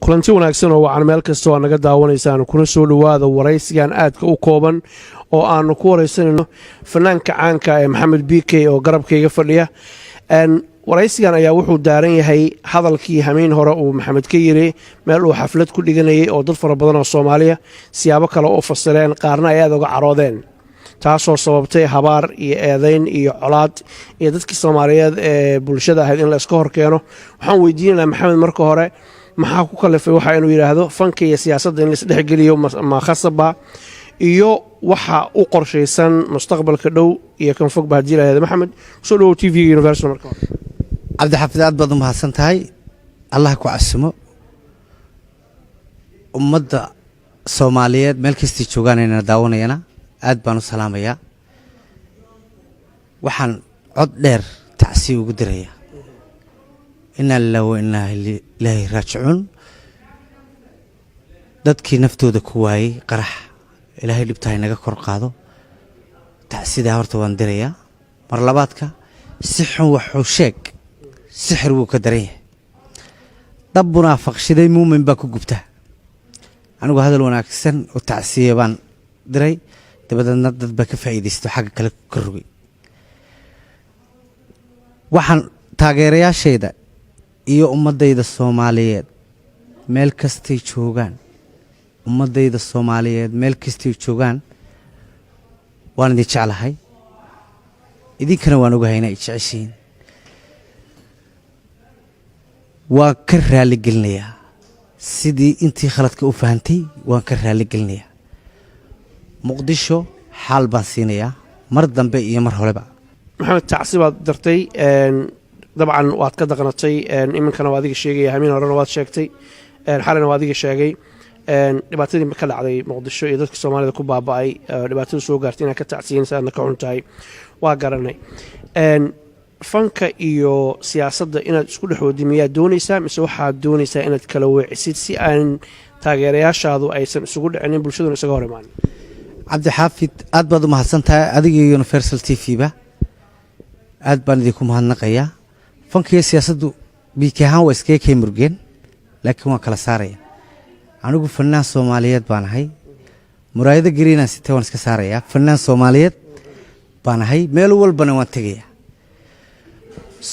Kulanti wanaagsan oo wacan meel kasta oo naga daawanaysaan, kuna soo dhowaada waraysigan aadka u kooban oo aanu ku waraysanayno fanaanka caanka ee Maxamed BK oo garabkayga fadhiya. Waraysigan ayaa wuxuu daaran yahay hadalkii hameen hore uu Maxamed ka yiri meel uu xaflad ku dhiganayay, oo dad fara badan oo Soomaaliya siyaabo kale u fasireen, qaarna ay aad uga caroodeen, taasoo sababtay habaar iyo eedayn iyo colaad iyo dadkii Soomaaliyeed ee bulshada ahayd in la iska horkeeno. Waxaan weydiinaynaa Maxamed marka hore, maxaa ku kalifay waxa inuu yidhaahdo fanka iyo siyaasadda in laisdhexgeliyo ma khasaba, iyo waxa u qorshaysan mustaqbalka dhow iyo kan fogba haddii lahahda? Maxamed, kusoo dhawow TV Universal marka hore. Cabdixaafid, aad baad u mahadsan tahay. Allah ku casumo. Ummadda Soomaaliyeed meel kastay joogaanayna daawanayana aad baan u salaamayaa. Waxaan cod dheer tacsiya ugu dirayaa, inaa lilah wa inaa ilaahi raajicuun, dadkii naftooda ku waayey qarax. Ilaahay dhibta haynaga kor qaado. Tacsidaa horta waan dirayaa. Mar labaadka, si xun waxuu sheeg sixir wuu ka daran yahay. Dab munaafaqshiday muumin baa ku gubta. Anigu hadal wanaagsan oo tacsiya baan diray, dabadeedna dad baa ka faa'iidaysto, xagga kale ka rogay. Waxaan taageerayaashayda iyo ummaddayda Soomaaliyeed meel kastay joogaan, ummaddayda Soomaaliyeed meel kastay joogaan, waan idin jeclahay, idinkana waan ogahay inay jeceshihiin. Waan ka raali gelinayaa sidii intii khaladka u fahantay, waan ka raali gelinayaa. Muqdisho xaal baan siinayaa mar dambe iyo mar horeba. Maxamed, tacsi baad dartay, dabcan waad ka daqnatay. Iminkana waa adiga sheegaya, hameen horena waad sheegtay, xalina waa adiga sheegay dhibaatadii ka dhacday Muqdisho iyo dadka Soomaalida ku baaba'ay, dhibaatada soo gaartay inaad ka tacsiyanaysa, aadna ka xun tahay, waa garanay. Fanka iyo siyaasadda inaad isku dhex wadi miyaad doonaysaa, mise waxaad doonaysaa inaad kala weecisid si aan taageerayaashaadu aysan isugu dhicinin, bulshaduna isaga hor imaanin? Cabdixaafid, aad baad u mahadsan tahay, adiga iyo Universal TV ba aad baan idinku mahadnaqayaa. Fanka iyo siyaasaddu BK ahaan waa iskaga kay murgeen, laakiin waan kala saaraya. Anigu fanaan Soomaaliyeed baan ahay. Muraayado gariinaan sitay waan iska saarayaa. Fanaan Soomaaliyeed baan ahay, meel walbana waan tegayaa.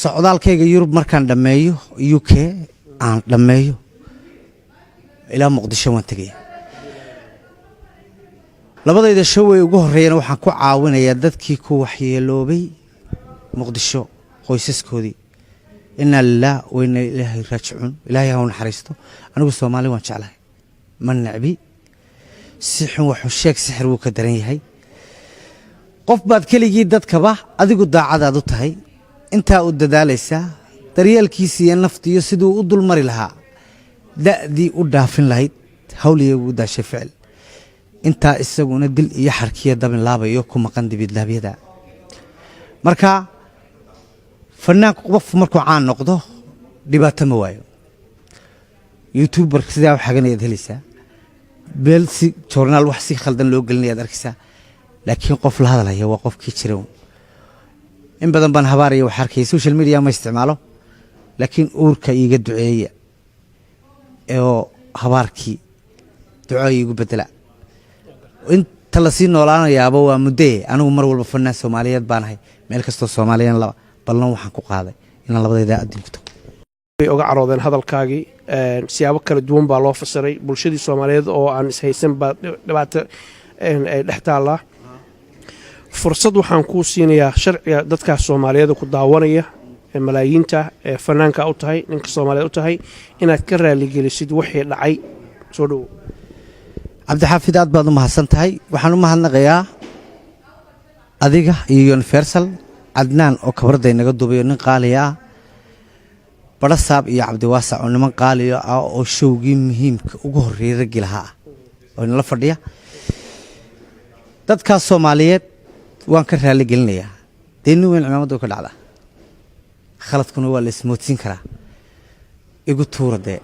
Socdaalkayga Yurub markaan dhammeeyo, UK aan dhammeeyo, ilaa Muqdisho waan tegayaa. Labadayda show ee ugu horreeyana waxaan ku caawinayaa dadkii ku waxyeeloobay Muqdisho, qoysaskoodii. Inaa lilah wa inaa ilaahi raajicuun. Ilaahay ha u naxariisto. Anigu Soomaali waan jeclahay, ma necbi. Si xun waxu sheeg sixir wuu ka daran yahay. Qof baad keligii dadkaba adigu daacadaad u tahay, intaa u dadaalaysaa daryeelkiisa iyo naftiiyo siduu u dulmari lahaa, da'dii u dhaafin lahayd, hawliya ugu daashay ficil, intaa isaguna dil iyo xarkiya dabin laabayo ku maqan dibidlaabyada. Marka fanaanku qof markuu caan noqdo dhibaato ma waayo. YouTuber sidaa u xaganayaad helaysaa, meel si joornaal wax si khaldan loo gelinayaad arkaysaa, laakiin qof la hadalaya waa qofkii jira. In badan baan habaaraya wax arkaya. Social media ma isticmaalo, laakiin uurka iiga duceeya oo habaarkii duco iigu bedela. Inta lasii noolaanayaaba waa muddee. Anigu mar walba fanaan Soomaaliyeed baan ahay, meel kastoo Soomaaliyan laba ballan waxaan ku qaaday inaan labadayda adduun ku tago. Bay uga caroodeen hadalkaagii, siyaabo kala duwan baa loo fasiray. Bulshadii Soomaaliyeed oo aan ishaysan baa dhibaato ay dhex taallaa. Fursad waxaan kuu siinayaa sharciga dadkaas Soomaaliyeed ku daawanaya ee malaayiinta ee fanaanka u tahay, ninka Soomaaliyeed u tahay, inaad ka raaligelisid wixii dhacay. Soo dhowow. Cabdixaafid, aad baad u mahadsan tahay. Waxaan u mahadnaqayaa adiga iyo Universal, Cadnaan oo kabarday naga duubayo, nin qaaliya ah, Barasaab iyo Cabdiwaasac oo niman qaaliya ah oo showgii muhiimka ugu horreeyay raggii lahaa ah oo inala fadhiya. Dadkaas Soomaaliyeed waan ka raali gelinayaa. Dee nin weyn cimaamadda ka dhacda, khaladkuna waa la ismoodsiin karaa. Igu tuura dee,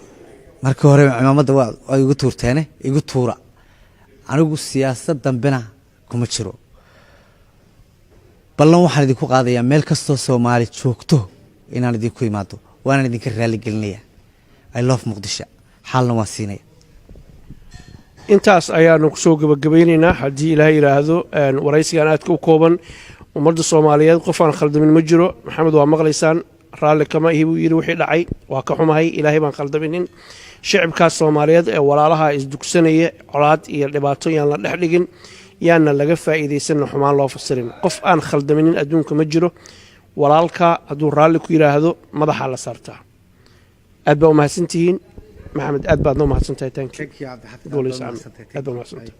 markii hore cimaamadda waa igu tuurteene, igu tuura. Anigu siyaasad dambena kuma jiro. Ballan waxaan idinku qaadayaa meel kastoo Soomaali joogto inaan idinku imaado, waanaan idinka raali gelinayaa. I love Muqdisho. Xaalna waan siinaya. Intaas ayaanu kusoo gebagabaynaynaa, haddii Ilaahay yidhaahdo, waraysigan aadka u kooban. Ummadda Soomaaliyeed, qof aan khaldamin ma jiro. Maxamed waa maqlaysaan, raalli kama ihi buu yidhi wixii dhacay, waa ka xumahay, Ilaahay baan khaldaminin. Shicibkaas Soomaaliyeed ee walaalaha isdugsanaya, colaad iyo dhibaato yaan la dhex dhigin, yaana laga faa'iidaysanna, xumaan loo fasirin. Qof aan khaldaminin adduunka ma jiro. Walaalka hadduu raalli ku yidhaahdo, madaxaa la saartaa. Aad baa umahadsantihiin. Maxamed, aad baadna umahadsantahay. Thank you. Aad baa umahadsantahay.